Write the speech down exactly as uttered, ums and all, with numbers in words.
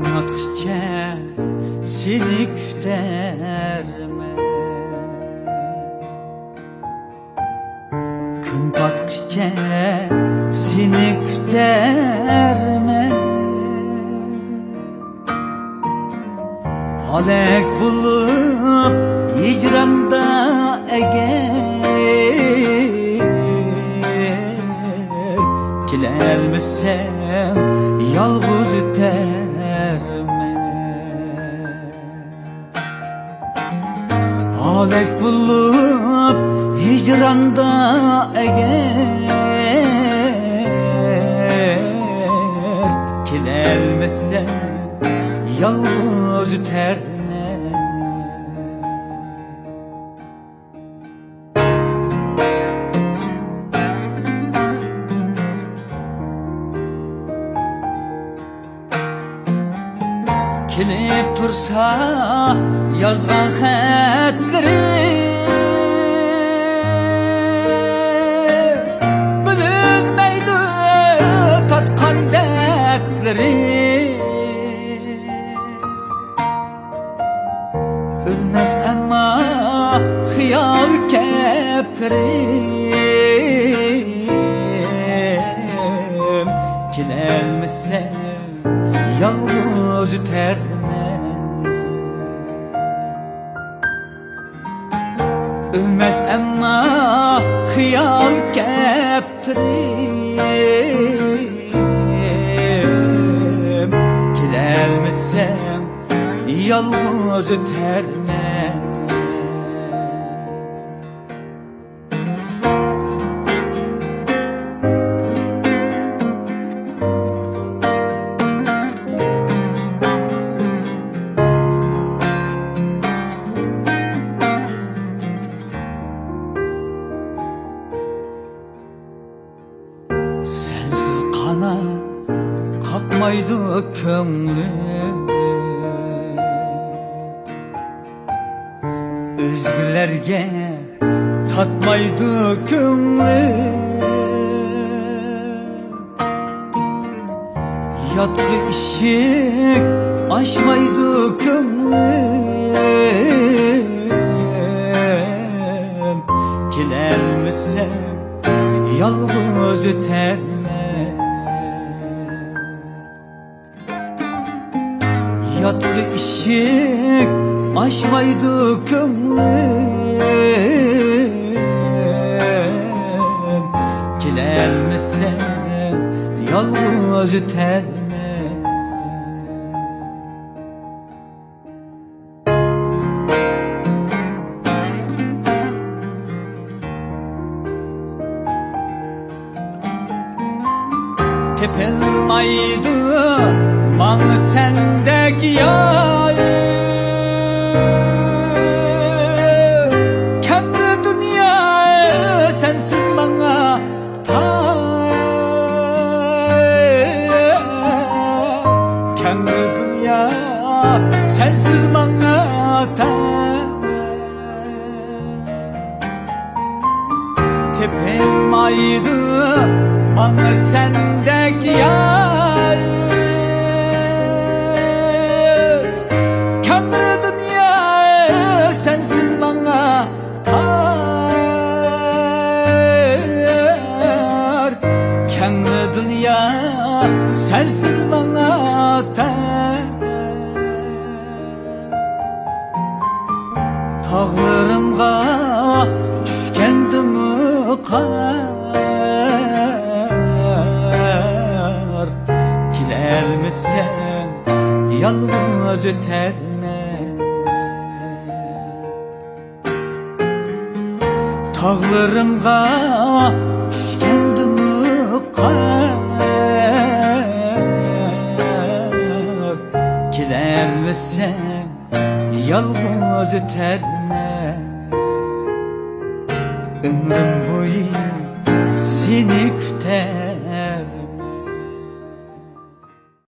ياتقىچە سېنى كۈتەرمەن. كۈن پاتقىچە سېنى كۈتەرمەن. ھالاك بولۇپ ھىجراندا ئەگەر، كېلەلمىسەم يالغۇز ئۆتەرمەن. ھالاك بولۇپ ھىجراندا ئەگەر، كېلەلمىسەم يالغۇز ئۆتەرمەن. كېلىپ تۇرسا يازغان خەتلىرى، بىلىنمەيدۇ تارتقان دەردلىرى. ئۆلمەس ئەمما خىيال كەپتىرىم، كېلەلمىسەم يالغۇز ئۆتەرمەن. ئۆلمەس ئەمما خىيال كەپتىرىم، كېلەلمىسەم يالغۇز ئۆتەرمەن. سەنسىز قانات قاقمايدۇ كۆڭلۈم، ئۆزگىلەرگە تاتمايدۇ كۆڭلۈم. ياتقا ئىشىك ئاچمايدۇ كۆڭلۈم، كېلەلمىسەم يالغۇز ئۆتەرمەن. ياتقا ئىشىك ئاچمايدۇ كۆڭلۈم، كېلەلمىسەم يالغۇز ئۆتەرمەن. تېپىلمايدۇ ماڭا سەندەك يار، كەڭرى دۇنيا سەنسىز ماڭا تار، كەڭرى دۇنيا سەنسىز ماڭا تار. تېپىلمايدۇ ماڭا سەندەك يار، كەڭرى دۇنيا سەنسىز ماڭا تار، كەڭرى دۇنيا سەنسىز ماڭا تار. تاغلىرىمغا چۈشكەندىمۇ قار، كېلەلمىسەم يالغۇز ئۆتەرمەن. تاغلىرىمغا چۈشكەندىمۇ قار، كېلەلمىسەم يالغۇز ئۆتەرمەن. ئۆمرۈم بويى سېنى كۈتەر